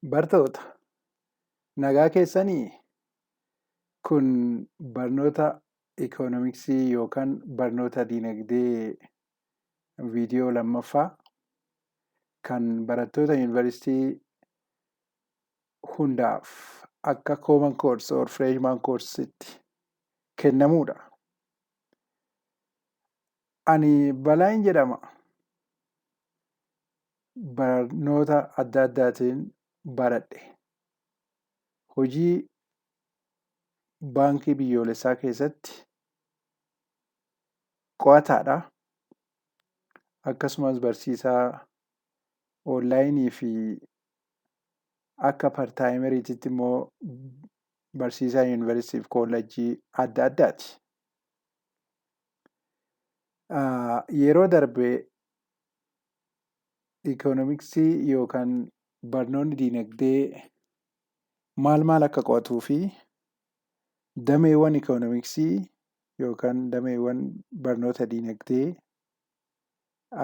Bartoota, nagaa keessanii? Kun barnoota ikoonomiksii yookaan barnoota diinagdee viidiyoo lammaffaa kan barattoota yuunivarsiitii hundaaf akka common course or freshman course'tti kennamuudha. Ani Balaayin jedhama. Barnoota adda addaatiin baradhe. Hojii baankii biyyoolessaa keessatti qo'ataadha. Akkasumas barsiisaa onlaayinii fi akka part-timeriititti immoo barsiisaa yuunivarsiitii fi koolleejjii adda addaati. Yeroo darbe ikoonomiksii yookaan barnoonni diinagdee maal maal akka qo'atuu fi dameewwan ikoonomiksii yookaan dameewwan barnoota diinagdee,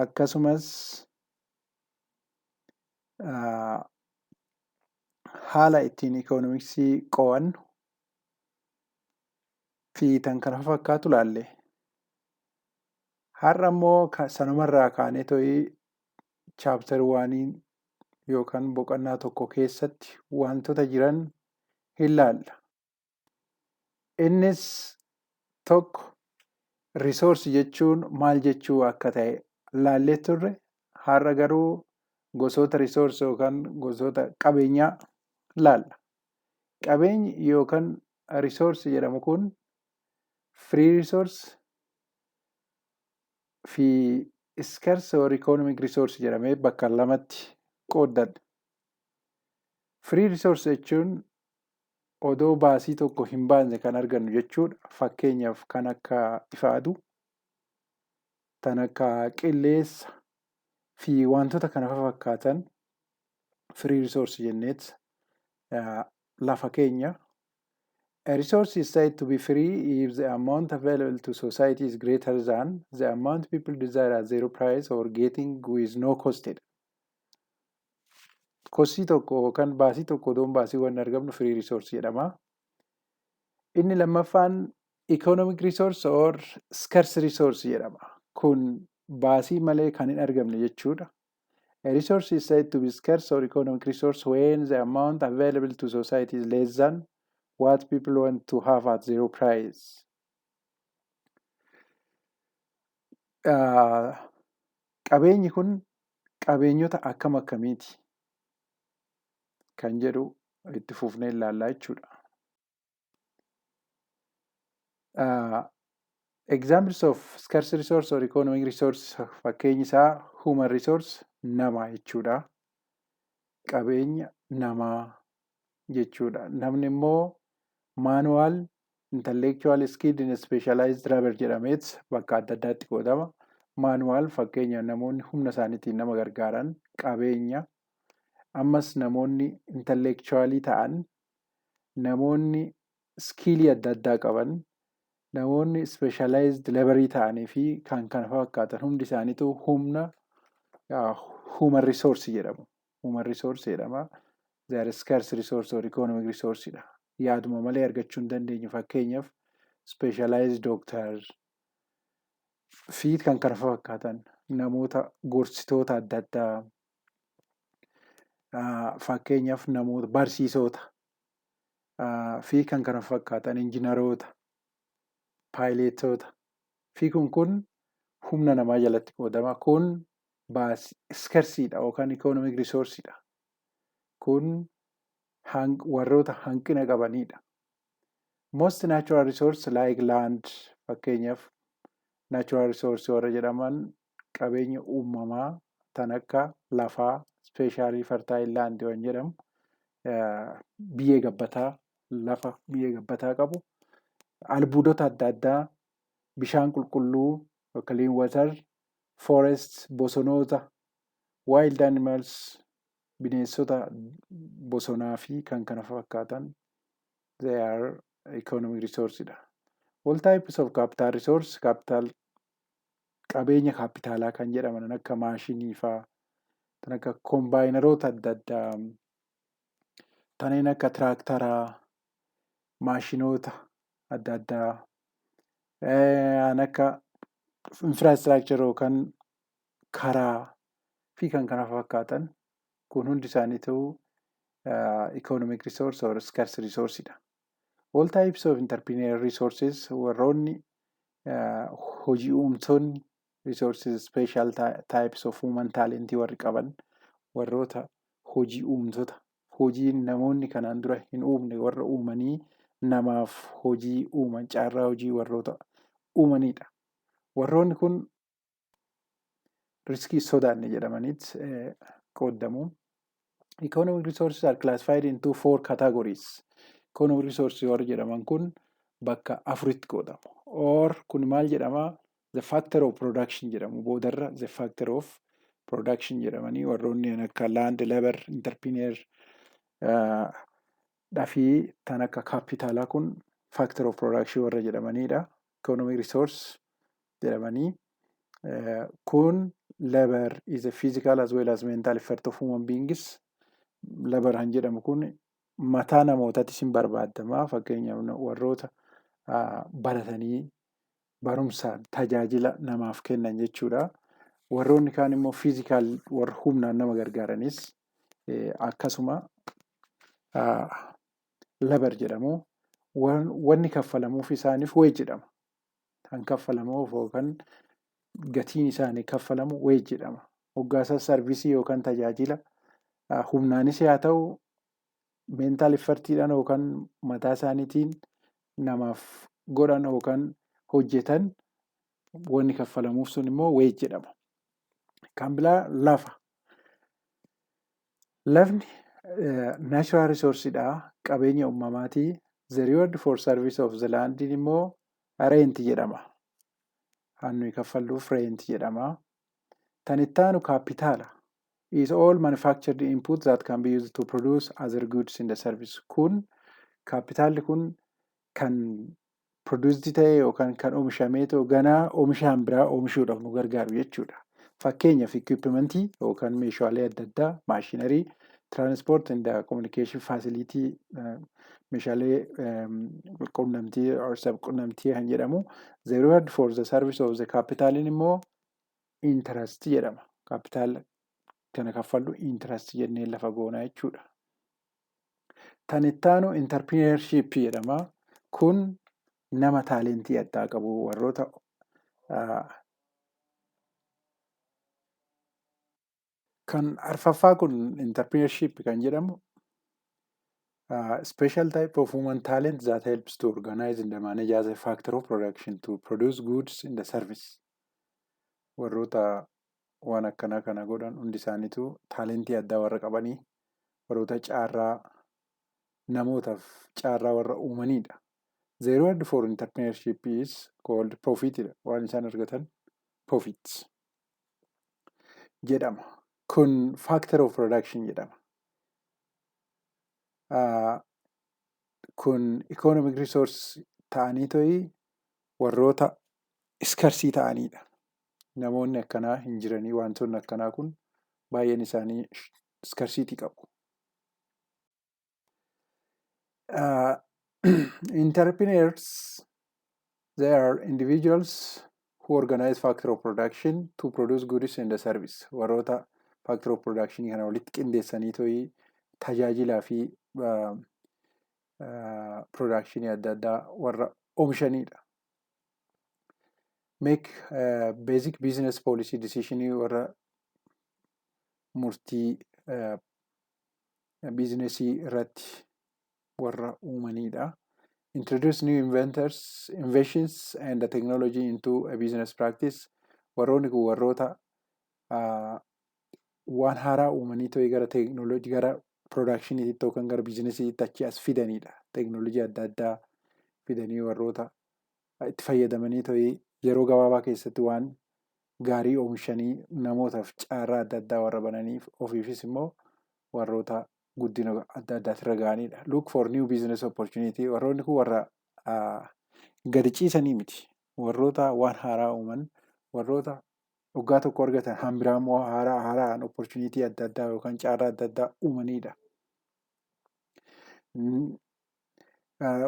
akkasumas haala ittiin ikoonomiksii qo'annu fi kan kana fakkaatu laalle. Har'a immoo sanumarraa kaanee to'ii chapter oneii yookaan boqonnaa tokko keessatti wantoota jiran hin laalla. Innis tokko, resource jechuun maal jechuu akka ta'e laallee turre. Har'a garuu gosoota resource yookaan gosoota qabeenyaa laalla. Qabeenyi yookaan resource jedhamu kun free resource fi scarce or economic resource jedhamee bakka lamatti qooddadha. Free resource jechuun odoo baasii tokko hin baasne kan argannu jechuudha. Fakkeenyaaf, kan akka ifa aduu, kan akka qilleensa fi wantoota kana fakkaatan free resource jenneet lafa keenya. A resource is said to be free if the amount available to society is greater than the amount people desire at zero price or getting with no cost. Costii tokko yookaan baasii tokko odoo hin baasii wanni argamnu free resource jedhama. Inni lammaffaan economic resource or scarce resource jedhama. Kun baasii malee kan hin argamne jechuudha. A resource is said to be scarce or economic resource when the amount available to society is less than what people want to have at zero price. Qabeenyi kun qabeenyota akkam akkamiiti kan jedhu itti fufnee ilaallaa jechuudha. Examples of scarce resource or economic resource, fakkeenyi isaa human resource, nama jechuudha. Qabeenya namaa jechuudha. Namni immoo manual, intellectual, skilled and specialized labor jedhameet bakka adda addaatti qoodama. Manual, fakkeenya namoonni humna isaaniitiin nama gargaaran qabeenya. Ammas namoonni intellectualii ta'an, namoonni skillii adda addaa qaban, namoonni specialized laborii ta'anii fi kan kana fakkaatan hundi isaaniitu humna human resource jedhamu. Human resource jedhama. They are scarce resource or economic resource dha. Yaaduma malee argachuu hin dandeenyu. Fakkeenyaaf, specialized doctor fi kan kana fakkaatan, namoota gorsitoota adda addaa, fakkeenyaaf namoota barsiisota fi kan kana fakkaatan, injiinaroota, pilotoota fi kun humna namaa jalatti qoodama. Kun scarceiidha yookaan economic resourceiidha. Kun warroota hanqina qabanidha. Most natural resource like land, fakkeenyaaf natural resource warra jedhaman, qabeenya uumamaa tan akka lafaa, especially fertile land waan jedhamu, biyyee gabbataa, lafa biyyee gabbataa qabu, albuudota adda addaa, bishaan qulqulluu, clean water, forest, bosonoota, wild animals, bineensota bosonaa fi kan kana fakkaatan, they are economic resource dha. All types of capital resource, capital, qabeenya kaapitaalaa kan jedhaman, akka maashinii faa, kan akka combineroota adda addaa. Kanneen akka tiraaktaraa, maashinoota adda addaa, kan akka infrastructure yookaan karaa fi kan kana fakkaatan kun hundi isaaniitu economic resource or scarce resource dha. All types of entrepreneurial resources, warroonni hojii uumtonni resources, special types of human talent warri qaban, warroota hojii uumtota, hojii namoonni kanaan dura hin uumne warra uumanii namaaf hojii uuman, carraa hojii warroota uumanidha. Warroonni kun riskii sodaanne jedhamaniit qooddamu. Economic resources are classified into four categories. Economic resources warri jedhaman kun bakka afuritti qoodamu. Or kun maal jedhama? The factor of production jedhamu. Boodarra the factor of production jedhamanii warroonni akka land, labor, entrepreneur dhafii tan akka kaapitaalaa kun factor of production warra jedhamanidha. Economic resource jedhamanii. Kun labor is a physical as well as mental effort of human beings. Labor han jedhamu kun mataa namootatis hin barbaadamaa. Fakkeenyaaf, warroota baratanii barumsaan tajaajila namaaf kennan jechuudha. Warroonni kaan immoo physical, warra humnaan nama gargaaranis akkasuma labor jedhamu. Wanni kaffalamuuf isaaniif wage jedhama. Kan kaffalamuuf yookaan gatiin isaanii kaffalamu wage jedhama. Hoggaasa service yookaan tajaajila humnaanis haa ta'u, mental effortiidhaan yookaan mataa isaaniitiin namaaf godhan yookaan hojjetan, wanni kaffalamuuf sun immoo wage jedhama. Kan biraa lafa. Lafni natural resourceidha. Qabeenya uumamaati. The reward for service of the land immoo rent jedhama. Kan nuyi kaffalluuf rent jedhama. Tan itti aanu kaapitaala. Is all manufactured input that can be used to produce other goods in the service. Kun kaapitaalli kun kan produced ta'e yookaan kan oomishamee ta'u ganaa oomishaan biraa oomishuudhaaf nu gargaaru jechuudha. Fakkeenyaaf, equipmentii yookaan meeshaalee adda addaa, machinery, transport and communication facility, meeshaalee quunnamtii, quunnamtii kan jedhamu. The reward for the service of the capital immoo interest jedhama. Kaapitaala kana kaffallu interest jennee lafa goonaa jechuudha. Tan itti aanu entrepreneurship jedhama. Kun nama talentii addaa qabu, warroota kan arfaffaa kun entrepreneurship kan jedhamu special type of human talent that helps to organize and manage as a factor of production to produce goods in the service. Warroota waan akkanaa kana godhan hundi isaaniitu talentii addaa warra qabanii, warroota carraa namootaaf carraa warra uumanidha. The reward for entrepreneurship is called profit dha. Waan isaan argatan profits jedhama. Kun factor of production jedhama. Kun economic resource ta'anii to'ii warroota scarce ta'anidha. Namoonni akkanaa hin jiranii, wantoonni akkanaa kun baay'een isaanii scarcity qabu. Entrepreneurs, they are individuals who organize factor of production to produce goods and the service. Warroota factor of production kana walitti qindeessanii to'ii tajaajilaa fi production adda addaa warra oomishanidha. Make basic business policy decision, warra murtii businessii irratti warra uumanidha. Introduce new inventors, inventions and the technology into a business practice. Warroonni kun warroota waan haaraa uumanii ta'e gara teeknooloojii, gara productioniitti yookaan gara businessiitti achi as fidanidha. Teeknooloojii adda addaa fidanii warroota itti fayyadamanii ta'e yeroo gabaabaa keessatti waan gaarii oomishanii namootaaf carraa adda addaa warra bananiif, ofiifis immoo warroota guddina adda addaatirra gahanidha. Look for new business opportunity. Warroonni kun warra gadi ciisanii miti. Warroota waan haaraa uuman, warroota waggaa tokko argatan han biraa immoo haaraa haaraan opportunity adda addaa yookaan carraa adda addaa uumanidha.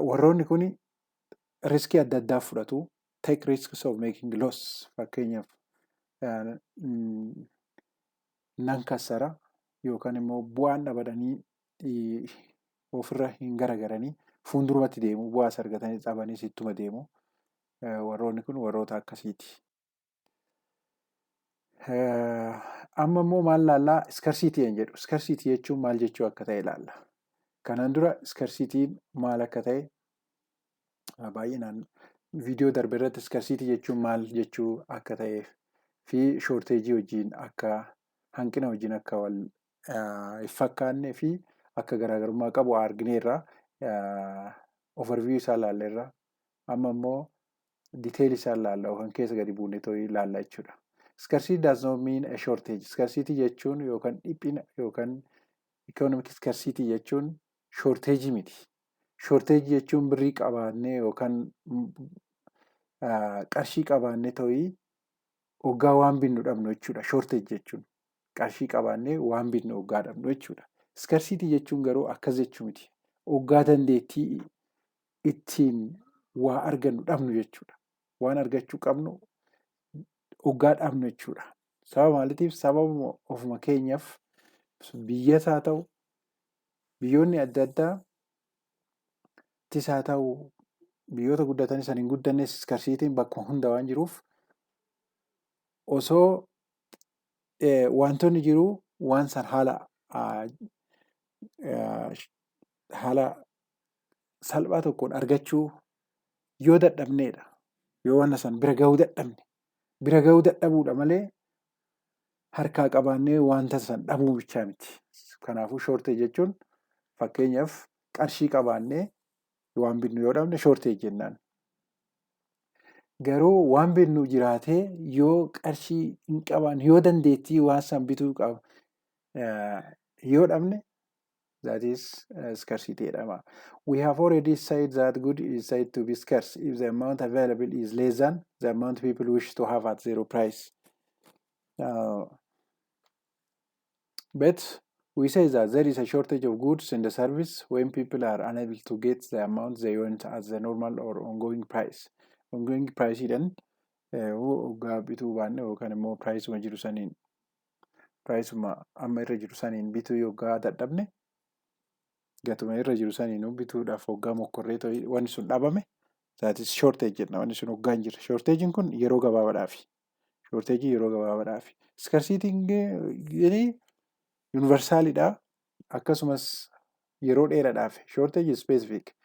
Warroonni kun riskii adda addaa fudhatu. Take risks of making loss. Fakkeenyaaf, nan kassara yookaan immoo bu'aan dhabadanii ofirra hin garagaranii fuuldurumatti deemu, bu'aas argatanii dhabaniis ittuma deemu. Warroonni kun warroota akkasiiti. Amma immoo maal laallaa? Scarcity hin jedhu. Scarcity jechuun maal jechuu akka ta'e ilaalla. Kanaan dura scarcityn maal akka ta'e baay'inaan viidiyoo darbe irratti scarcity jechuun maal jechuu akka ta'ee fi shortage wajjin, akka hanqina wajjin akka wal hin fakkaannee fi akka garaagarummaa qabu argineerra. Overview isaa ilaalleerra. Amma immoo detail isaa ilaalla yookaan keessa gadi buunee ta'uu ilaalla jechuudha. Scarcity does not mean a shortage. Scarcity jechuun yookaan dhiphina yookaan economic scarcity jechuun shortage miti. Shortage jechuun birrii qabaannee yookaan qarshii qabaannee ta'ii hoggaa waan binnu dhabnu jechuudha. Shortage jechuun qarshii qabaannee waan binnu hoggaa dhabnu jechuudha. Scarcity jechuun garuu akkas jechuu miti. Hoggaa dandeettii ittiin waa argannu dhabnu jechuudha. Waan argachuu qabnu hoggaa dhabnu jechuudha. Sababa maaliitiif? Sababa ofuma keenyaaf, biyyas haa ta'u, biyyoonni adda addaa tis haa ta'u, biyyoota guddatanis san hin guddannes, scarcityn bakkuma hunda waan jiruuf, osoo wantoonni jiru waan san haala salphaa tokkoon argachuu yoo dadhabneedha. Yoo wanna san bira gahuu dadhabne, bira gahuu dadhabuudha malee harkaa qabaannee wanta san dhabuu bichaa miti. Kanaafuu shortage jechuun, fakkeenyaaf, qarshii qabaannee waan binnu yoo dhabne shortage jennaan. Garuu waan binnu jiraatee yoo qarshii hin qabaanne, yoo dandeettii waan san bituu qaba yoo dhabne, that is scarcity jedhama. We have already said that good is said to be scarce if the amount available is less than the amount people wish to have at zero price. But we say that there is a shortage of goods in the service when people are unable to get the amount they want at the normal or ongoing price. Ongoing price jedhan hoggaa bituu baanne yookaan immoo priceuma jiru saniin, priceuma amma irra jiru saniin bituu yoggaa dadhabne, gatuma irra jiru saniin bituudhaaf hoggaa mokkorree ta'e wanni sun dhabame, that is shortage jenna, wanni sun hoggaa hin jirre. Shortagein kun yeroo gabaabaadhaafi. Shortage yeroo gabaabaadhaafi. Scarcityn universalidha. Akkasumas yeroo dheeraadhaaf. Shortage is specific.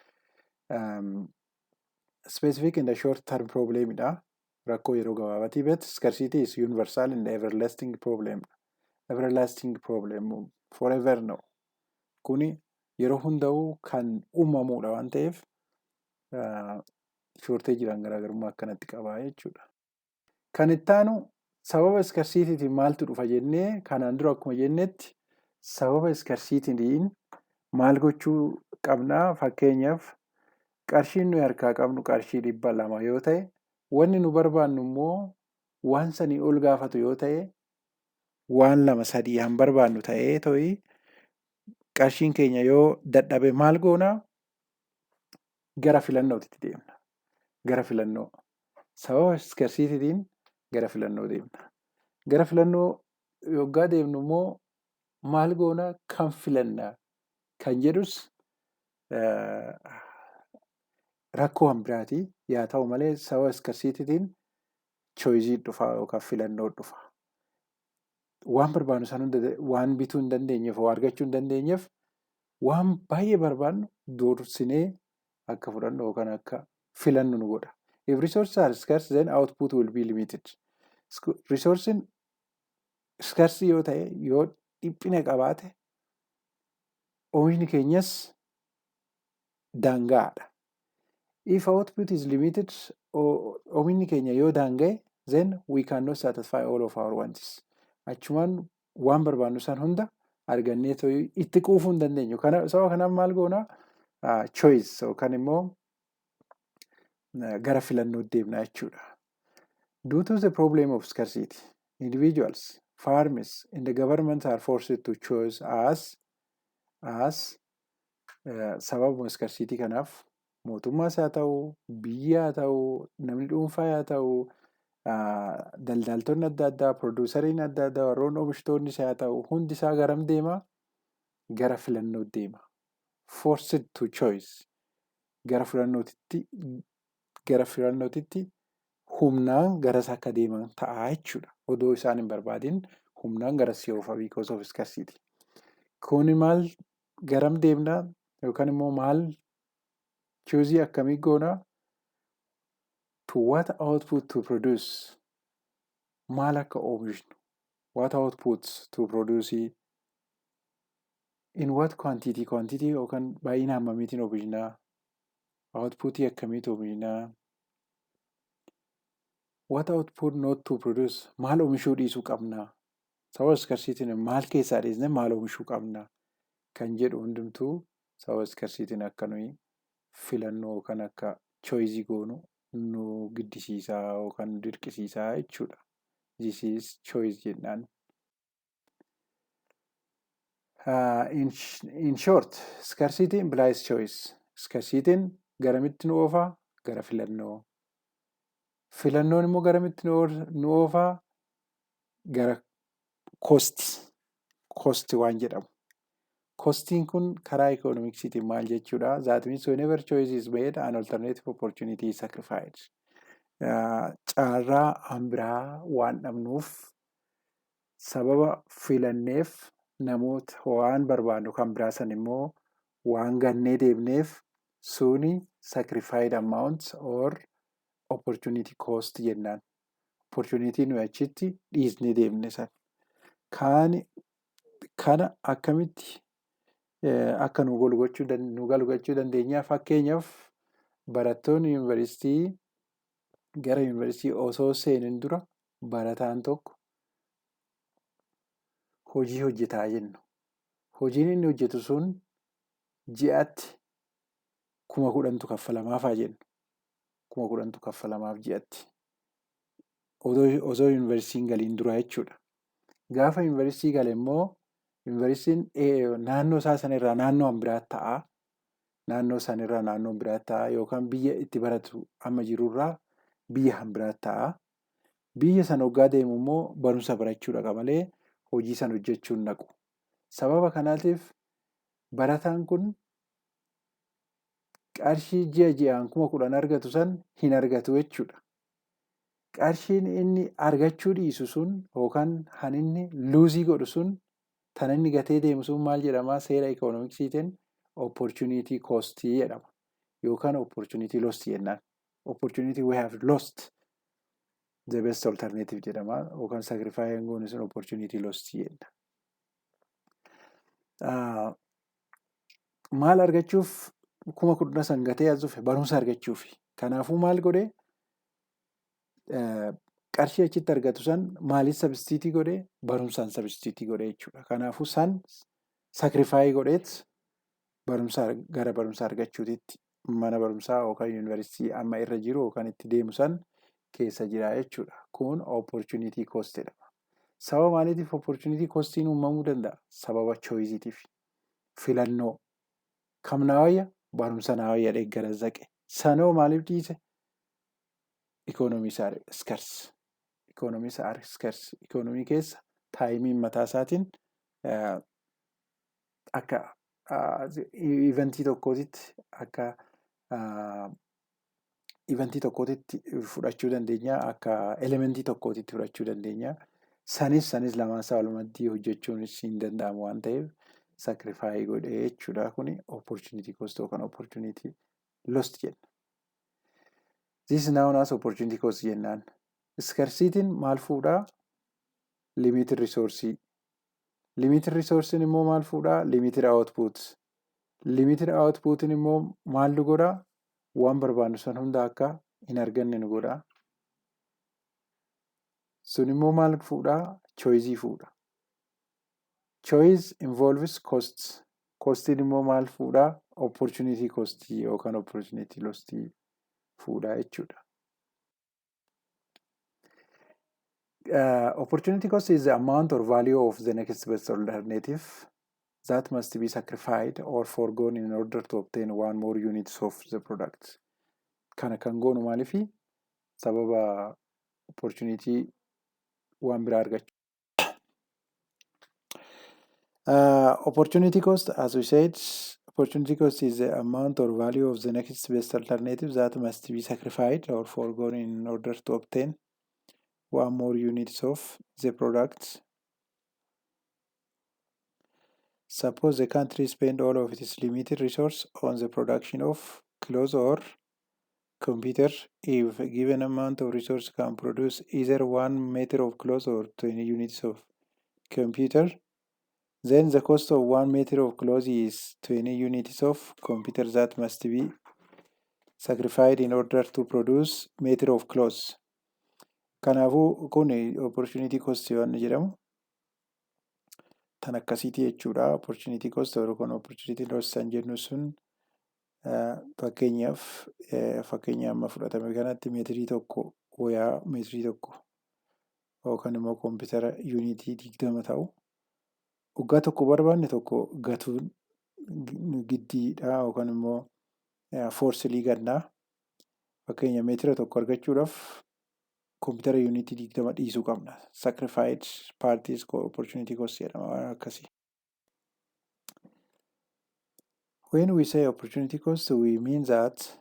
Specific in the short term problemidha. Rakkoo yeroo gabaabaati. But scarcity is universal in the everlasting problem. Everlasting problem. Forever no. Kuni yeroo hunda'uu kan uumamudha waan ta'eef shortageidhaan garaagarummaa akkanatti qaba jechuudha. Kan itti aanu, sababa scarcitytiin maaltu dhufa jennee, kanaan dura akkuma jennetti, sababa scarcitytiin maal gochuu qabnaa? Fakkeenyaaf, qarshiin nuyi harkaa qabnu qarshii 200 yoo ta'e, wanni nu barbaannu immoo waan sanii ol gaafatu yoo ta'e, waan lama sadii han barbaannu ta'ee to'i, qarshiin keenya yoo dadhabe maal goonaa? Gara filannootti deemna. Gara filannoo. Sababa scarcitytiin gara filannoo deemna. Gara filannoo yoggaa deemnu immoo maal goonaa, kam filannaa kan jedhus rakkoo kan biraati. Yaa ta'u malee, sababa scarcitytiin choice dhufa yookaan filannoo dhufa. Waan barbaannu san hunda waan bituu hin dandeenyeef, waa argachuu hin dandeenyeef, waan baay'ee barbaannu dursinee akka fudhannu yookaan akka filannu nu godha. If resources are scarce, then output will be limited. Resourceiin scarce yoo ta'e, yoo dhiphina qabaate, oomishni keenyas daangaadha. If output is limited, oomishni keenya yoo daanga'e, then we cannot satisfy all of our wants. Achumaan waan barbaannu san hunda argannee itti quufuu hin dandeenyu. Kana sababa kanaaf maal goonaa? Choice yookaan immoo gara filannoo deemna jechuudha. Due to the problem of scarcity, individuals, farmers, and the government are forced to choose as Sababuma scarcity kanaaf mootummaas haa ta'u, biyya haa ta'u, namni dhuunfaa haa ta'u, daldaltoonni adda addaa, produceriin adda addaa, warroonni oomishtoonnis haa ta'u, hundi isaa garam deema? Gara filannoo deema. Forced to choice. Gara filannootitti humnaan garas akka deeman ta'a jechuudha. Odoo isaan hin barbaadin humnaan gara si oofa because of scarcity. Kuni maal, garam deemna yookaan immoo maal choose akkamii goona? To what output to produce, maal akka oomishnu, what outputs to produce, in what quantity, quantity yookaan baay'ina hammamiitiin oomishnaa, outputii akkamiitu oomishnaa, what output not to produce, maal oomishuu dhiisuu qabnaa, sababa scarcity'n maal keessaa dhiisne maal oomishuu qabna kan jedhu hundumtuu sababa scarcity'n akka nuyi filannoo yookaan akka choice goonu nu giddisiisaa yookaan nu dirqisiisaa jechuudha. This is choice jennaan. In short, scarcity implies choice. Scarcity'n garamitti nu oofaa? Gara filannoo. Filannoon immoo garamitti nu oofaa? Gara cost. Cost waan jedhamu. Costiin kun karaa economicsiitiin maal jechuudha? That means whenever choice is made, an alternative opportunity is sacrificed. Carraa an biraa waan dhabnuuf, sababa filanneef, namoota waan barbaannu kan biraa san immoo waan gannee deemneef, suni sacrificed amount or opportunity cost jennaan. Opportunity nuyi achitti dhiisnee deemne san. Kana akkamitti akka nu galu gochuu dandeenya? Fakkeenyaaf, barattoonni yuunivarsiitii gara yuunivarsiitii osoo seenin dura barataan tokko hojii hojjetaa jennu. Hojiin inni hojjetu sun ji'atti 10,000tu kaffalamaaf haa jennu. 10,000tu kaffalamaaf ji'atti. Osoo yuunivarsiitii hin galiin dura jechuudha. Gaafa yuunivarsiitii gale immoo yuunivarsiitiin naannoo isaa sanarraa naannoo kan biraatti ta'a. Naannoo sanarraa naannoo biraatti ta'a yookaan biyya itti baratu amma jirurraa biyya kan biraatti ta'a. Biyya sana hoggaa deemu immoo barumsa barachuu dhaqa malee hojii sana hojjechuu hin dhaqu. Sababa kanaatiif barataan kun qarshii ji'a ji'aan 10,000 argatu san hin argatu jechuudha. Qarshiin inni argachuu dhiisu sun yookaan kan inni lose godhu sun, kan inni gatee deemu sun maal jedhamaa? Seera economicsiitiin opportunity cost jedhama. Yookaan opportunity lost jennaan. Opportunity we have lost, the best alternative jedhama, yookaan sacrifice goone sun opportunity lost jenna. Maal argachuuf 10,000 san gatee as dhufe? Barumsa argachuufi. Kanaafuu maal godhee? Qarshii achitti argatu san maaliin substitute godhee? Barumsaan substitute godhee jechuudha. Kanaafuu san sacrifice godheet barumsa gara barumsa argachuutitti mana barumsaa yookaan yuunivarsiitii amma irra jiru yookaan itti deemu san keessa jira jechuudha. Kun opportunity cost jedhama. Sababa maaliitiif opportunity costiin uumamuu danda'a? Sababa choiceiitiif. Filannoo. Kam naa wayya? Barumsa naa wayya jedhee gara zaqe. Sanoo maaliif dhiise? Economy isaa scarce. Economy isaa scarce. Economy keessa timeiin mataa isaatiin akka eventii tokkootitti, akka eventii tokkootitti fudhachuu dandeenya. Akka elementii tokkootitti fudhachuu dandeenya. Sanis lamaan isaa walumatti hojjechuunis hin danda'amu waan ta'eef sacrifice godhee jechuudha. Kuni opportunity cost yookaan opportunity lost jenna. This is known as opportunity cost jennaan. Scarcity'n maal fuudhaa? Limited resource. Limited resource immoo maal fuudhaa? Limited output. Limited output immoo maal nu godhaa? Waan barbaannu san hunda akka hin arganne nu godhaa. Sun immoo maal fuudhaa? Choice fuudha. Choice involves costs. Costiin immoo maal fuudhaa? Opportunity cost yookaan opportunity lost fuudhaa jechuudha. Opportunity cost is the amount or value of the next best alternative that must be sacrificed or foregone in order to obtain one more units of the product. Kana kan goonu maaliifi? Sababa opportunity waan biraa argachuu. Opportunity cost, as we said, opportunity cost is the amount or value of the next best alternative that must be sacrificed or foregone in order to obtain one more units of the product. Suppose the country spend all of its limited resource on the production of clothes or computer. If a given amount of resource can produce either 1 meter of clothes or 20 units of computer, then the cost of 1 meter of clothes is 20 units of computer that must be sacrificed in order to produce meter of clothes. Kanaafuu kun opportunity cost waan jedhamu tan akkasiiti jechuudha. Opportunity cost yookaan opportunity loss kan jennu sun, fakkeenyaaf, fakkeenya amma fudhatame kanatti, meetirii 1 wayaa meetirii 1 yookaan immoo koompitara yuunitii 20 ta'u waggaa tokko barbaanne tokko gatuun giddiidha yookaan immoo forcibly gannaa. Fakkeenya, meetira 1 argachuudhaaf koompitara yuunitii 20 dhiisuu qabna. Sacrificed part is opportunity cost jedhama waan akkasii. When we say opportunity cost, we mean that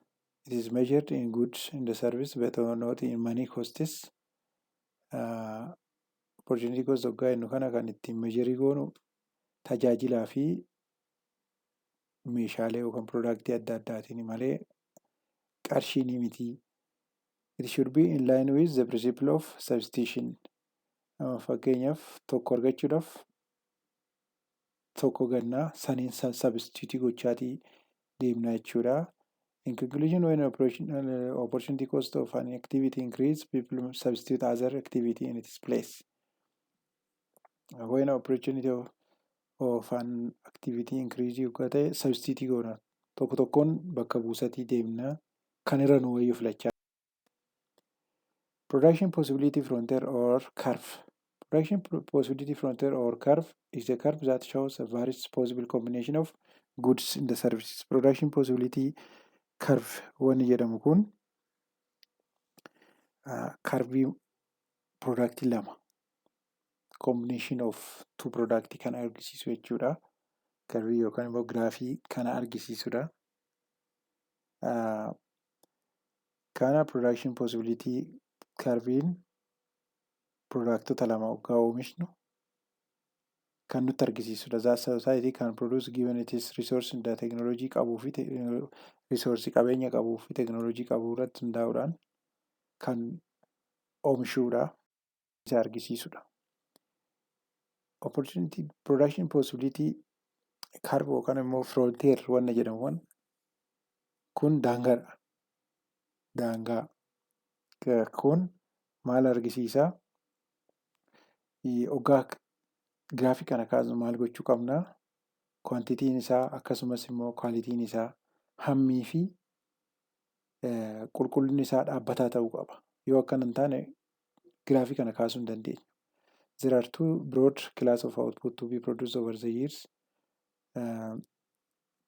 it is measured in goods in the service but not in money costs. Opportunity cost hoggaa jennu kana kan ittiin measure goonu tajaajilaa fi meeshaalee yookaan product adda addaatiin malee qarshiin miti. It should be in line with the principle of substitution. Fakkeenyaaf, tokko argachuudhaaf tokko gannaa saniin substitute gochaatii deemna jechuudha. In conclusion, when opportunity cost of an activity increase, people substitute other activity in its place. When opportunity of an activity increase yoggaa ta'e, substitute goona. Tokko tokkoon bakka buusatii deemna, kan irra nu wayyu filachaa. Production possibility frontier or curve. Production possibility frontier or curve is a curve that shows a various possible combination of goods in the services. Production possibility curve wanni jedhamu kun curve product lama, combination of two product kan argisiisu jechuudha. Curve yookaan immoo giraafii kana argisiisudha. Kana production possibility curve'n productota lama hoggaa oomishnu kan nutti argisiisudha. That society can produce given its resource and technology qabuu fi resource, qabeenya qabuu fi technology qabu irratti hundaa'uudhaan kan oomishuudha. Isa argisiisudha. Opportunity production possibility curve yookaan immoo frontier wanna jedhamu kun daangaadha. Daangaa kun maal argisiisaa? Hoggaa giraafii kana kaasnu maal gochuu qabnaa? Quantityn isaa akkasumas immoo qualityn isaa, hammii fi qulqullinni isaa dhaabbataa ta'uu qaba. Yoo akkana hin taane, giraafii kana kaasuu hin dandeenyu. There are two broad class of output to be produced over the years.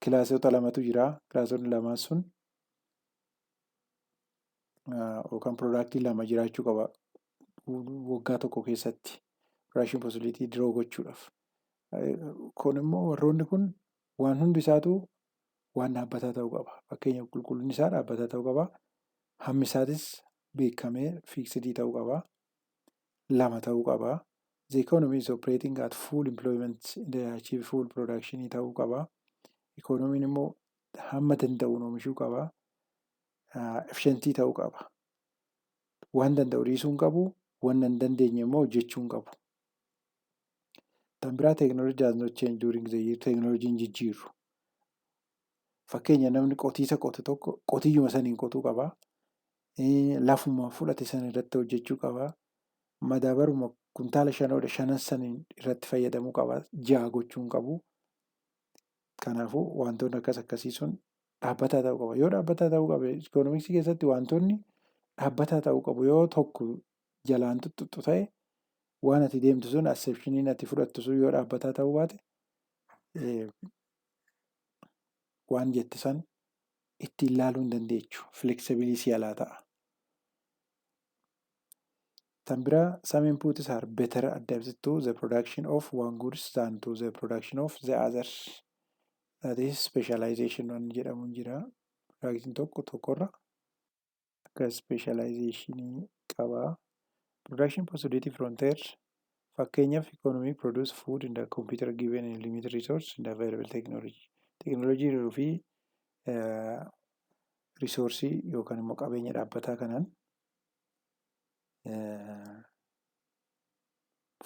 Classota lamatu jira. Classonni lamaan sun yookaan product lama jiraachuu qaba waggaa tokko keessatti production possibility draw gochuudhaaf. Kun immoo warroonni kun waan hundi isaatu waan dhaabbataa ta'uu qaba. Fakkeenyaaf, qulqullinni isaa dhaabbataa ta'uu qaba. Hammi isaatis beekamee fixed ta'uu qaba. Lama ta'uu qaba. The economy is operating at full employment and achieve full production ta'uu qaba. Ikoonomiin immoo hamma danda'uun oomishuu qaba. Efficient ta'uu qaba. Waan danda'u dhiisuu hin qabu. Waan hin dandeenye immoo hojjechuu hin qabu. Kan biraa, technology does not change during the year. Teekinooloojiin jijjiirru. Fakkeenya, namni qotiisa qotu tokko qotiyyuma saniin qotuu qaba. Lafuma fudhate sana irratti hojjechuu qaba. Madaabaruma kuntaala shanoodha shanan saniin irratti fayyadamuu qaba. Ja'a gochuu hin qabu. Kanaafuu wantoonni akkas akkasii sun dhaabbataa ta'uu qaba. Yoo dhaabbataa ta'uu qabe, ikoonomiksii keessatti wantoonni dhaabbataa ta'uu qabu. Yoo tokko jalaan tuttuqxu ta'e, waan ati deemtu sun, assumptioniin ati fudhattu sun yoo dhaabbataa ta'uu baate, Waan jette san ittiin laaluu hin dandeechu. Flexible si alaa ta'a. Tan biraa, some inputs are better adapted to the production of one goods than to the production of the other. That is specialization waan jedhamu jira. Productiin tokko tokkorra akka specializationii qaba. Production possibility frontier, fakkeenyaaf, economy produce food in the computer given a limited resource and available technology. Teknoolojii jiruu fi resourceii yookaan immoo qabeenya dhaabbataa kanaan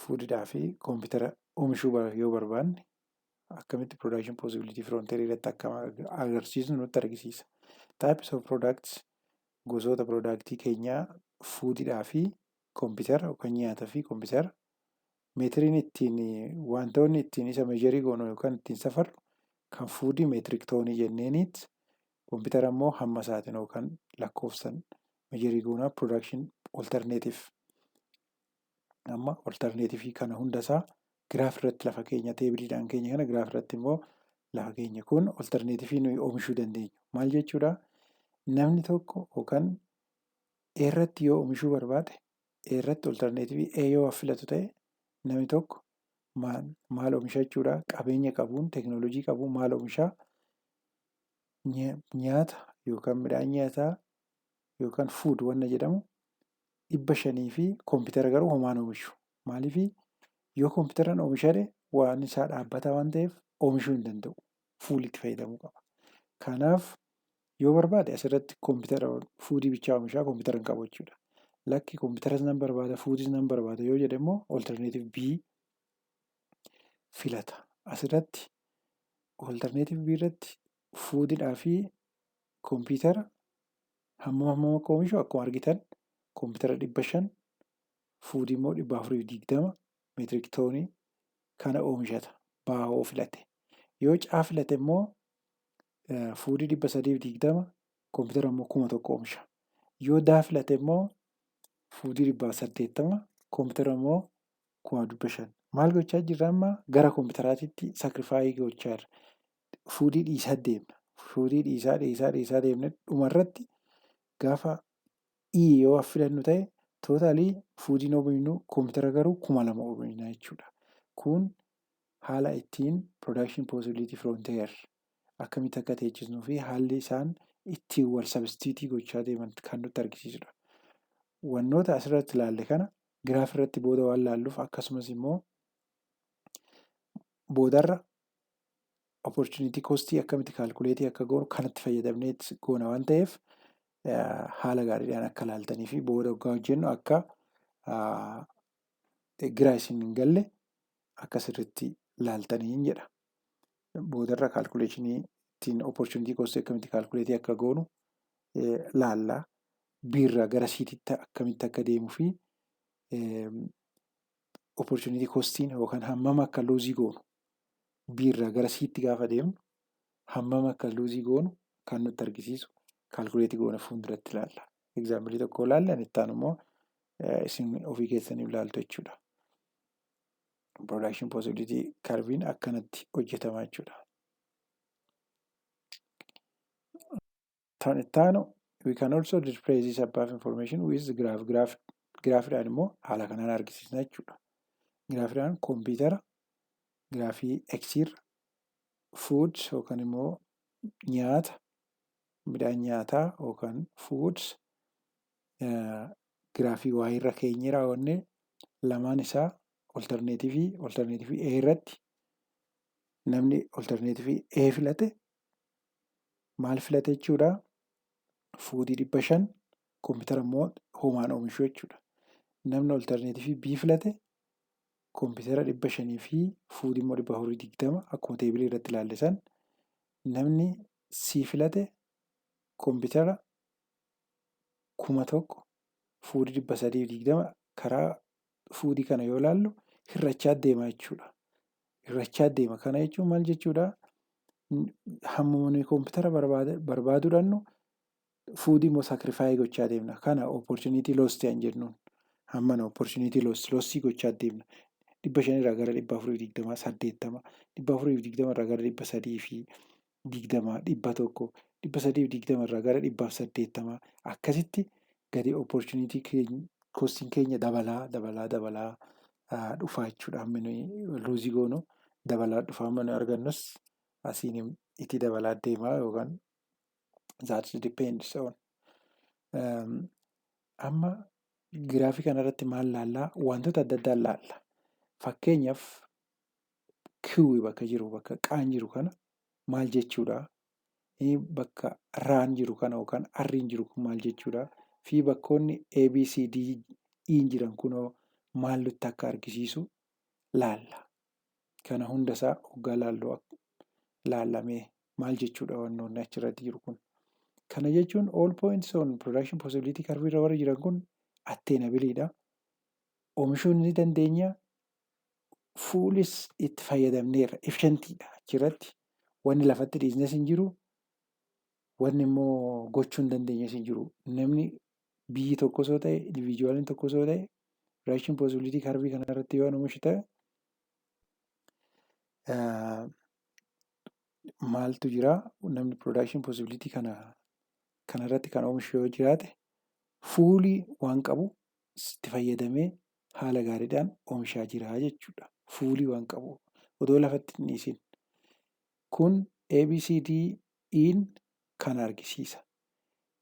foodidhaa fi koompitara oomishuu yoo barbaanne, akkamitti production possibility frontier irratti akka agarsiisnu nutti argisiisa. Types of products, gosoota productii keenyaa, foodidhaa fi koompitara yookaan nyaata fi koompitara, meetiriin ittiin wantoonni ittiin isa measureii goonu yookaan ittiin safarru, kan foodii metric tonii jenneeniit, koompitara immoo hamma isaatiin yookaan lakkoofsan measureii goonaa. Production alternative, amma alternativeii kana hundasaa graph irratti lafa keenya, tableiidhaan keenya kana graph irratti immoo lafa keenya. Kun alternativeii nuyi oomishuu dandeenyu maal jechuudha? Namni tokko yookaan A irratti yoo oomishuu barbaade, A irratti alternativeii A yoo filatu ta'e, namni tokko maal oomisha jechuudha? Qabeenya qabuun, teeknooloojii qabuun maal oomishaa? Nyaata yookaan midhaan nyaataa yookaan food wanna jedhamu 500 fi koompitara garuu homaan oomishu. Maaliifii? Yoo koompitaraan oomishame waan isaa dhaabbataa waan ta'eef oomishuu hin danda'u. Fuulitti fayyadamuu qaba. Kanaaf yoo barbaade asirratti koompitara foodii bichaa oomishaa, koompitara hin qabu jechuudha. Lakki, koompitaras nan barbaada, foodiis nan barbaada yoo jedhe immoo alternative B filata. Asirratti alternative B irratti foodidhaa fi koompitara hammam hammam akka oomishu akkuma argitan, koompitara 500, foodii immoo 420 metric tonii kana oomishata baa'oo filate. Yoo C filate immoo foodii 320, koompitara immoo 1000 oomisha. Yoo D filate immoo foodii 180, koompitara immoo 500,000. Maal gochaa jirra amma? Gara koompitaraatitti sacrificeii gochaa jirra. Foodii dhiisaa deemna. Foodii dhiisaa dhiisaa dhiisaa deemne, dhumarratti gaafa E yoo filannu ta'e, totalii foodiin oomishnu, koompitara garuu 2000 oomishna jechuudha. Kun haala ittiin production possibility frontier akkamitti akka teechisnuu fi haalli isaan ittiin wal substituteii gochaa deeman kan nutti argisiisudha. Wannoota asirratti ilaalle kana graph irratti booda waan laalluuf, akkasumas immoo boodarra opportunity costii akkamitti calculateii akka goonu kanatti fayyadamnee goona waan ta'eef, haala gaariidhaan akka laaltanii fi booda hoggaa hojjennu akka giraa isin hin galle akka sirriitti laaltanii jedha. Boodarra calculationii ittiin opportunity costii akkamitti calculateii akka goonu laalla. B irraa gara Ctitti akkamitti akka deemuu fi opportunity costiin yookaan hammam akka loseii goonu, B irraa gara Ctti gaafa deemnu hammam akka loseii goonu kan nutti argisiisu calculateii goona fuulduratti ilaalla. Exampleii tokko ilaalla, inni itti aanu immoo isin ofii keessanii ilaaltu jechuudha. Production possibility curveiin akkanatti hojjetama jechuudha. Kan itti aanu, we can also display this above information with graph. Graph graphiidhaan immoo haala kanaan argisiisna jechuudha. Graphiidhaan koompitara graphii X irra, food yookaan immoo nyaata, midhaan nyaataa yookaan foods graphii Y irra keenyee raawwannee, lamaan isaa alternativeii A irratti namni alternativeii A filate maal filate jechuudha? Foodii 500, koompitara immoo homaan oomishuu jechuudha. Namni alternativeii B filate koompitara 500 fi foodii immoo 420, akkuma tableii irratti ilaalle san. Namni C filate koompitara 1000, foodii 320. Karaa foodii kana yoo ilaallu hir'achaa deema jechuudha. Hir'achaa deema. Kana jechuun maal jechuudha? Hammuma nuyi koompitara barbaaduu dhannu, foodii immoo sacrificeii gochaa deemna. Kana opportunity loss kan jennuun. Hammana opportunity loss lossii gochaa deemna. 500 irraa gara 420, 80, 420 irraa gara 320, 100, 320 irraa gara 180, akkasitti gadi opportunity costiin keenya dabalaa dabalaa dabalaa dhufaa jechuudha. Hammi nuyi lose goonu dabalaa dhufa, hamma nuyi argannus asiin itti dabalaa deemaa yookaan that depends on. Amma giraafii kanarratti maal laallaa? Wantoota adda addaa laalla. Fakkeenyaaf, Q bakka jiru, bakka qaan jiru kana maal jechuudha? Bakka raan jiru kana yookaan R'n jiru kun maal jechuudha? Fi bakkoonni A, B, C, D, E jiran kunoo maal nutti akka argisiisu laalla. Kana hundasaa hoggaa laallu laallamee maal jechuudha wannoonni achirratti jiru kun? Kana jechuun all points on production possibility curve irra warri jiran kun attainableiidha. Oomishuu ni dandeenya. Fully itti fayyadamneerra. Efficientiidha achirratti. Wanni lafatti dhiisnes hin jiru. Wanni immoo gochuu hin dandeenyes hin jiru. Namni biyyi tokkos yoo ta'e, individualiin tokkos yoo ta'e, production possibility curve kanarratti yoo oomishu ta'e, maaltu jira? Namni production possibility kana kanarratti kan oomishu yoo jiraate, fully waan qabu itti fayyadamee haala gaariidhaan oomishaa jira jechuudha. Fully waan qabu odoo lafatti hin dhiisin. Kun ABCDE'n kana argisiisa.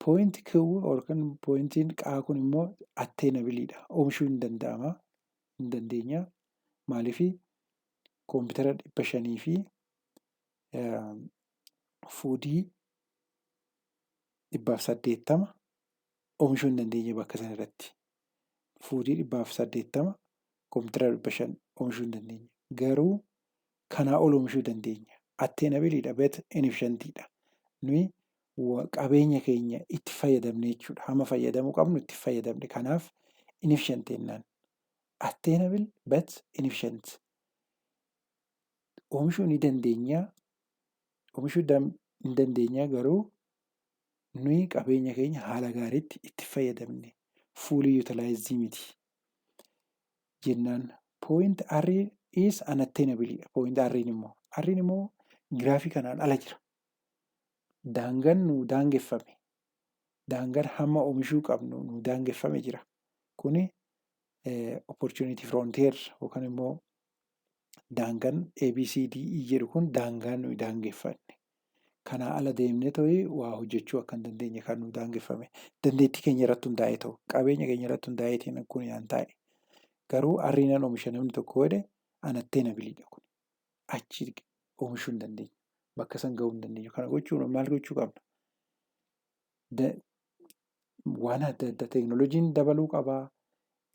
Point Q yookaan pointiin qaa kun immoo attainableiidha. Oomishuu hin danda'ama. Hin dandeenya. Maaliifii koompitara 500 fi foodii 180 oomishuu hin dandeenye bakka sana irratti. Foodii 180, koompitara 500 oomishuu hin dandeenye. Garuu kanaa ol oomishuu dandeenya. Attainableiidha, but inefficientiidha. Nuyi qabeenya keenya itti fayyadamne jechuudha. Hamma fayyadamuu qabnu itti fayyadamne. Kanaaf inefficient jennaan. Attainable but inefficient. Oomishuu ni dandeenya. Oomishuu hin dandeenya, garuu nuyi qabeenya keenya haala gaariitti itti fayyadamne, fully utilized miti jennaan. Point R is unattainable. Point R immoo, R immoo giraafii kanaan ala jira. Daangaan nu daangeffame, daangaan hamma oomishuu qabnu nu daangeffame jira. Kuni opportunity frontier yookaan immoo daangaan ABCDE jedhu kun daangaa nuyi daangeffanne. Kanaa ala deemnee ta'ee waa hojjechuu akka hin dandeenye kan nu daangeffame. Dandeettii keenya irratti hundaa'ee ta'u, qabeenya keenya irratti hundaa'eetiin kun yaan taa'e. Garuu R'naan oomisha namni tokko godhe unattainableiidha kun. Achi oomishuu hin dandeenyu. Bakka san gahuu hin dandeenyu. Kana gochuun maal gochuu qabna? Waan adda addaa teekinooloojiin dabaluu qabaa.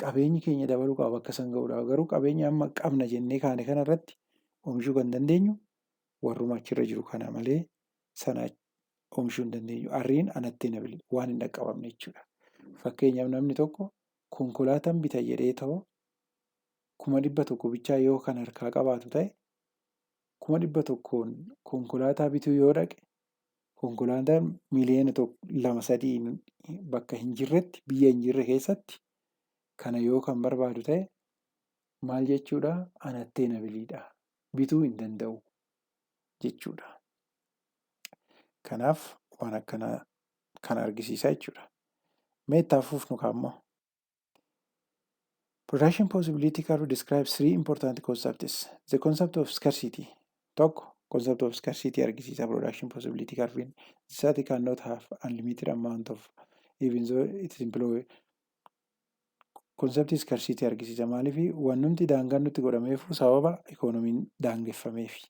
Qabeenyi keenya dabaluu qaba bakka san gahuudhaaf. Garuu qabeenya amma qabna jennee kaane kanarratti oomishuu kan dandeenyu warruma achirra jiru kana malee sana oomishuu hin dandeenyu. R'n unattainable, waan hin dhaqqabamne jechuudha. Fakkeenyaaf, namni tokko konkolaataan bita jedhee ta'u 100,000 bichaa yoo kan harkaa qabaatu ta'e, 100,000n konkolaataa bituu yoo dhaqe, konkolaataan miliyoona lama sadii bakka hin jirretti, biyya hin jirre keessatti kana yoo kan barbaadu ta'e, maal jechuudha? Unattainableiidha. Bituu hin danda'u jechuudha. Kanaaf waan akkanaa kana argisiisa jechuudha. Mee itti fufnu kaammoo. Production possibility curve describes three important concepts. The concept of scarcity. Tokko, concept of scarcity argisiisa production possibility curve. Society cannot have unlimited amount of even though it is employed. Concept scarcity argisiisa. Maaliif? Wannumti daangaan nutti godhameefu sababa ikoonomiin daangeffameefi.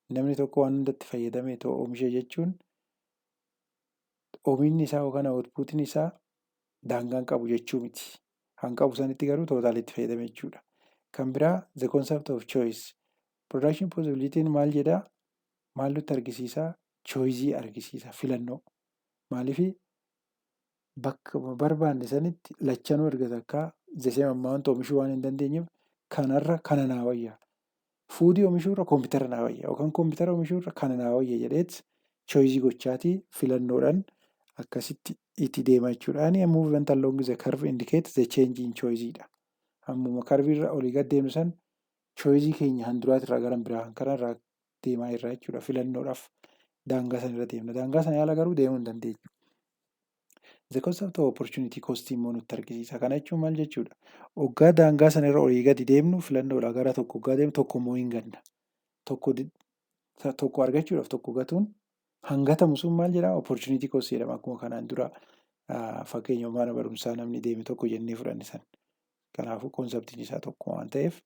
Namni tokko waan hundatti fayyadamee ta'u oomisha jechuun oomishni isaa yookaan outputiin isaa daangaan qabu jechuu miti. Kan qabu sanitti garuu totally itti fayyadame jechuudha. Kan biraa, the concept of choice. Production possibility'n maal jedhaa? Maal nutti argisiisaa? Choiceii argisiisa, filannoo. Maaliif? Bakka barbaanne sanitti lachanuu erga takkaa the same amount oomishuu waan hin dandeenyeef, kanarra kana naa wayya. Foodii oomishuurra koompitara naa wayya yookaan koompitara oomishuurra kana naa wayya jedheet choiceii gochaatii filannoodhaan akkasitti itti deema jechuudha. Any movement along the curve indicates the change in choice dha. Hammuma curve irra olii gad deemnu san Choice keenya handuraatirraa gara biraa kanarraa deemaa jirra jechuudha. Filannoodhaaf daangaa sana irra deemna. Daangaa sana ala garuu deemuu hin dandeenyu. The concept of opportunity cost immoo nutti argisiisa. Kana jechuun maal jechuudha? Hoggaa daangaa sana irra olii gadi deemnu, filannoodhaa gara tokko hoggaa deemnu, tokko immoo hin ganna. Tokko tokko argachuudhaaf tokko gatuun hangatamu sun maal jedhama? Opportunity cost jedhama. Akkuma kanaan dura fakkeenya mana barumsaa namni deeme tokko jennee fudhanne sana. Kanaafuu conceptiin isaa tokko waan ta'eef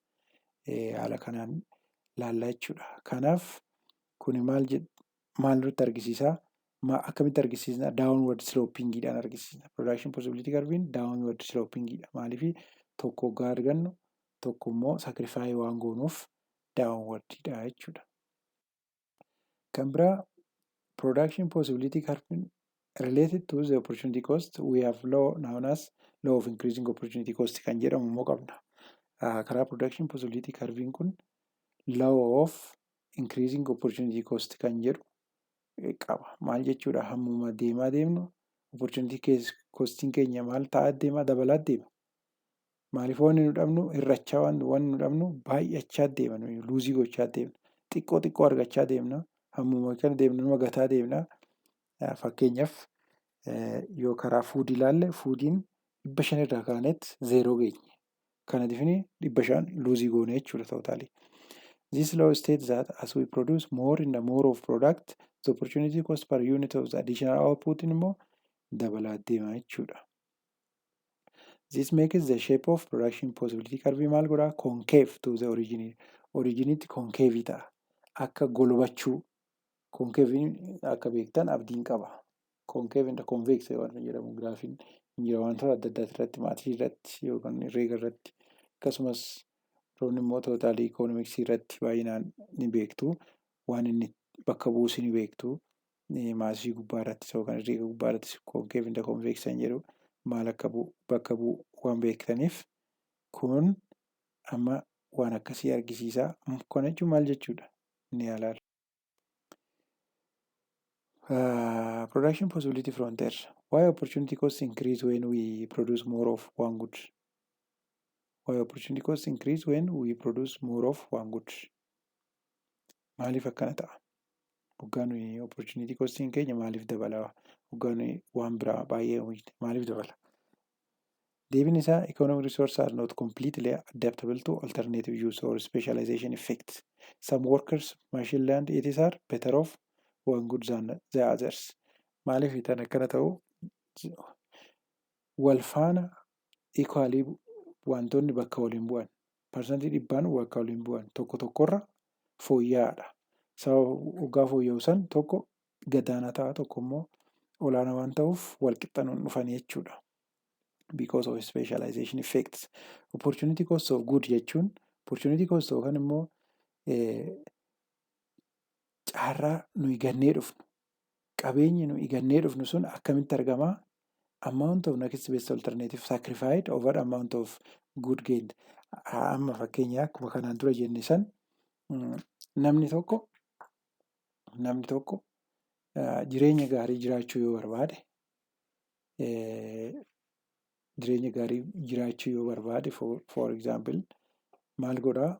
haala kanaan laallaa jechuudha. Kanaaf kuni maal maal nutti argisiisaa? Akkamitti argisiisna? Downward slopingiidhaan argisiisna. Production possibility curvein downward slopingiidha. Maaliif? Tokko hoggaa argannu tokko immoo sacrifice waan goonuuf downwardidha jechuudha. Kan biraa, production possibility curve related to the opportunity cost, we have law known as law of increasing opportunity cost kan jedhamu immoo qabna. Karaa production possibility curvein kun law of increasing opportunity cost kan jedhu qaba. Maal jechuudha? Hammuma deemaa deemnu opportunity costiin keenya maal ta'aa deema? Dabalaa deema. Maaliif? Wanni nu dhabnu hir'achaa, wanni nu dhabnu baay'achaa deema, lose gochaa deemna. Xiqqoo xiqqoo argachaa deemna. Hammuma kana deemnu numa gataa deemna. Fakkeenyaaf, yoo karaa food ilaalle, foodiin 500 irraa kaaneet 0 geenye. Kana difni 500 lose goone jechuudha totally. This law states that as we produce more and more of product, the opportunity cost per unit of the additional output immoo dabalaa deema jechuudha. This makes the shape of production possibility curve maal godhaa? Concave to the origin. Originitti concave ta'a. Akka golbachuu. Concave akka beektan abdiin qaba. Concave and convex waan jedhamu giraafiin jira, wantoota adda addaa irratti, maths irratti yookaan herreega irratti, akkasumas roonni immoo total economics irratti baay'inaan ni beektu. Waan inni bakka bu'us ni beektu. Maths gubbaa irrattis yookaan herreega gubbaa irrattis concave and convex kan jedhu maal akka bu'u bakka bu'u waan beektaniif, kun amma waan akkasii argisiisa. Kana jechuun maal jechuudha? Ni ilaalla. Production possibility frontier. Why opportunity cost increase when we produce more of one good? Why opportunity cost increase when we produce more of one good? Maaliif akkana ta'a? Hoggaa nuyi opportunity costiin keenya maaliif dabala? Hoggaa nuyi waan biraa baay'ee oomishne maaliif dabala? Deebiin isaa, economic resources are not completely adaptable to alternative use or specialization effects. Some workers, machine, land, etc. are better off one good than the others. Maaliif tan akkana ta'u? Wal faana equally wantoonni bakka waliin bu'an, 100%n bakka waliin bu'an, tokko tokkorra fooyya'aadha. Sababa hoggaa fooyya'u san tokko gadaanaa ta'a, tokko immoo olaanaa waan ta'uuf wal qixxanuun dhufanii jechuudha. Because of specialization effects. Opportunity cost of good jechuun, opportunity cost yookaan immoo carraa nuyi gannee dhufnu, qabeenyi nuyi gannee dhufnu sun akkamitti argamaa? Amount of next best alternative sacrificed over amount of good gained. Amma fakkeenya akkuma kanaan dura jenne san, namni tokko jireenya gaarii jiraachuu yoo barbaade, jireenya gaarii jiraachuu yoo barbaade, for example, maal godhaa?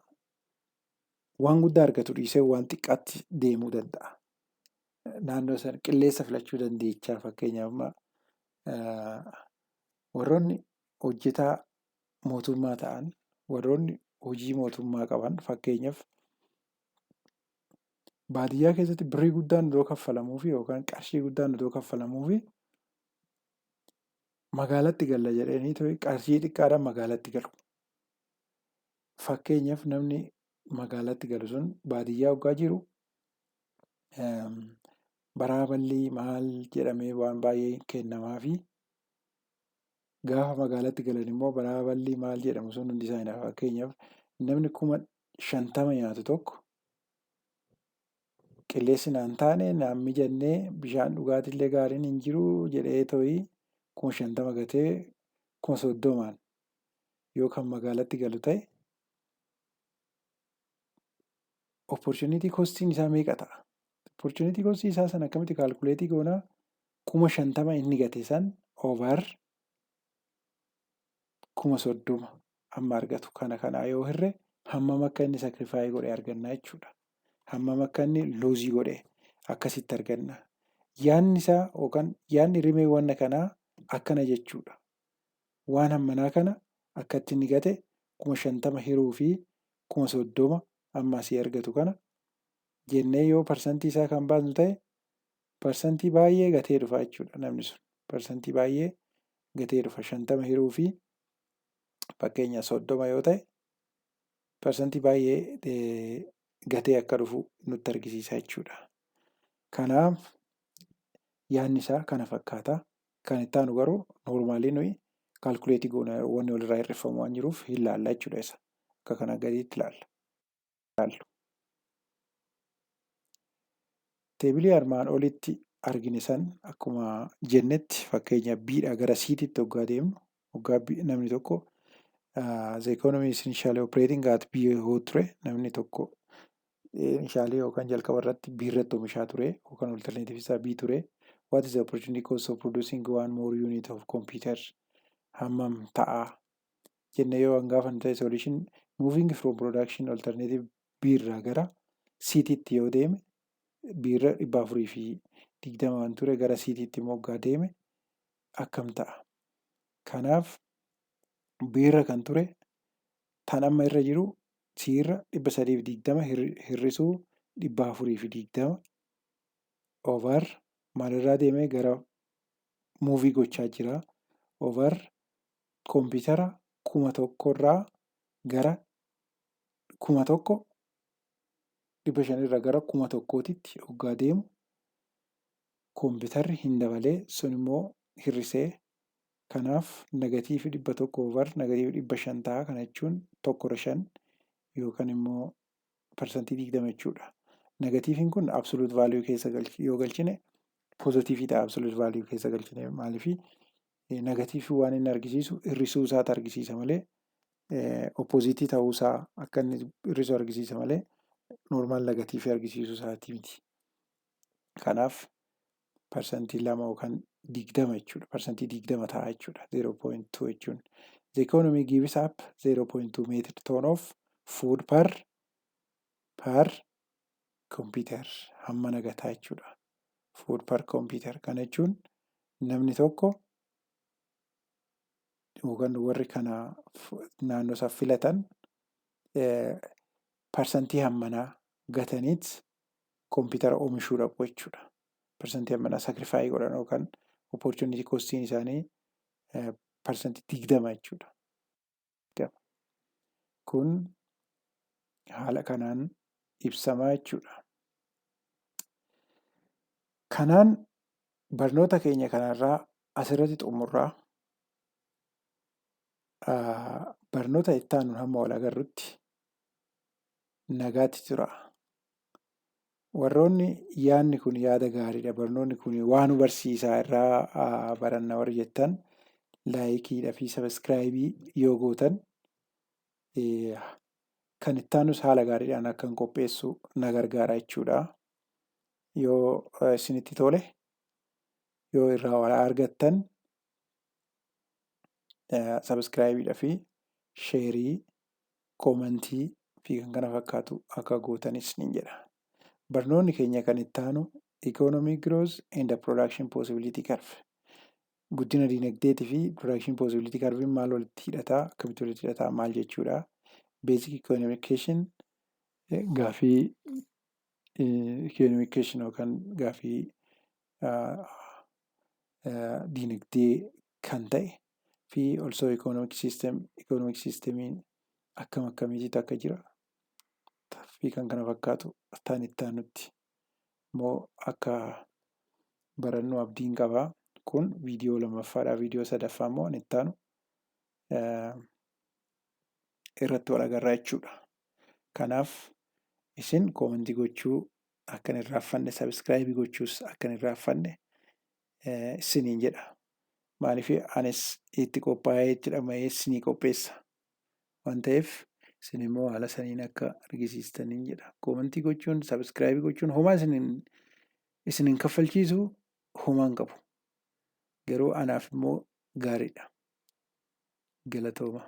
Waan guddaa argatu dhiisee waan xiqqaatti deemuu danda'a. Naannoo sana qilleensa filachuu dandeechaa. Fakkeenyaaf, amma warroonni hojjetaa mootummaa ta'an, warroonni hojii mootummaa qaban, fakkeenyaaf, baadiyyaa keessatti birrii guddaan odoo kaffalamuufi yookaan qarshii guddaan odoo kaffalamuufi, magaalatti galla jedhanii qarshii xiqqaadhaan magaalatti galu. Fakkeenyaaf, namni magaalatti galu sun baadiyyaa hoggaa jiru baraa maal jedhamee waan baay'ee kennamaafi, gaafa magaalatti galan immoo baraa ballii maal jedhamu sun hundi isaa hin hafa. Fakkeenyaaf, namni 50,000 nyaatu tokko, qilleensi naan taane, naan mijannee, bishaan dhugaatiillee gaariin hin jiru jedhee to'ii 50,000 gatee 30,000n yoo kan magaalatti galu ta'e, opportunity costiin isaa meeqa ta'a? Opportunity costii isaa sana akkamitti calculate goonaa? 50,000 inni gate san over 30,000 amma argatu kana kanaa yoo hirre Hammam akka inni sacrifice godhe arganna jechuudha. Hammam akka inni lose godhe akkasitti arganna. Yaadni isaa yookaan yaadni rimee wanna kanaa akkana jechuudha. Waan hammanaa kana akkatti inni gate 50,000 hiruu fi 30,000 amma asii argatu kana jennee yoo parsantii isaa kan baasnu ta'e, parsantii baay'ee gatee dhufa jechuudha namni sun. Parsantii baay'ee gatee dhufa. 50 hiruu fi fakkeenya 30 yoo ta'e, parsantii baay'ee gatee akka dhufu nutti argisiisa jechuudha. Kanaaf yaadni isaa kana fakkaata. Kan itti aanu garuu normally nuyi calculate goona, wanni walirraa hir'ifamu waan jiruuf hin laalla jechuudha isa. Akka kana gadiitti ilaalla. Ilaallu. Table armaan olitti argine san akkuma jennetti, fakkeenya B'dhaa gara C'titti hoggaa deemnu, hoggaa namni tokko the economy is initially operating at B yoo ture, namni tokko initially yookaan jalqaba irratti B irratti oomishaa ture yookaan alternative isaa B ture. What is the opportunity cost of producing one more unit of computer, hammam ta'a jennee yoo gaafannu ta'e, solution moving from production alternative B irraa gara C'titti yoo deeme, B irra 420 waan ture gara C'titti immoo hoggaa deeme akkam ta'a? Kanaaf B irra kan ture tan amma irra jiru C irra 320 hir'isuu 420 over maalirraa deemee gara move gochaa jira, over koompitara 1000rraa gara 1500rraa gara 1000tti hoggaa deemu, koompitarri hin dabalee, sun immoo hir'isee. Kanaaf negative 100 over negative 500 ta'a. Kana jechuun 1/5 yookaan immoo 20% jechuudha. Negativeiin kun absolute value keessa yoo galchine positive ta'a. Absolute value keessa galchine maaliifi negative waan inni argisiisu hir'isuu isaati argisiisa malee, opposite ta'uusaa akka inni hir'isu argisiisa malee normal negative argisiisuu isaatii miti. Kanaaf 2% yookaan 20 jechuudha. 20% ta'a jechuudha. 0.2 jechuun. The economy gives up 0.2 metric ton of food per computer, hamma nagataa jechuudha. Food per computer kana jechuun namni tokko yookaan warri kana naannoo isaa filatan parsantii hammanaa gataniit koompitara oomishuu dhaqu jechuudha. Parsantii hammanaa sacrifice godhan yookaan opportunity costiin isaanii 20% jechuudha. Kun haala kanaan ibsamaa jechuudha. Kanaan barnoota keenya kanarraa asirratti xumurraa. Barnoota itti aanu hamma wal agarrutti nagaatti tura. Warroonni yaadni kun yaada gaariidha, barnoonni kun waan nu barsiisaa, irraa baranna warri jettan, likeiidhaa fi subscribe yoo gootan, kan itti aanus haala gaariidhaan akkan qopheessu na gargaara jechuudha. Yoo isinitti tole, yoo irraa waa argattan, subscribeiidhaa fi share, comment fi kan kana fakkaatu akka gootanis nin jedha. Barnoonni keenya kan itti aanu Economic Growth and the Production Possibility Curve. Guddina dinagdeetii fi Production Possibility Curve maal walitti hidhataa, akkamitti walitti hidhataa, maal jechuudha? Basic Economic Question, gaafii economic question yookaan gaafii dinagdee kan ta'e fi also economic system, economic systemiin akkam akkamiitu akka jira fi kan kana fakkaatu tan itti aanutti immoo akka barannu abdiin qaba. Kun viidiyoo lammaffaadha. Viidiyoo sadaffaa immoo kan itti aanu irratti wal agarraa jechuudha. Kanaaf isin comment gochuu akka hin irraanfanne, subscribe gochuus akka hin irraanfanne isiniin jedha. Maaliif anis itti qophaa'ee itti dhama'ee isinii qopheessa waan ta'eef, isin immoo haala saniin akka argisiistaniin jedha. Comment gochuun, subscribe gochuun homaa isin hin kaffalchiisu, homaa hin qabu. Garuu anaaf immoo gaariidha. Galatooma.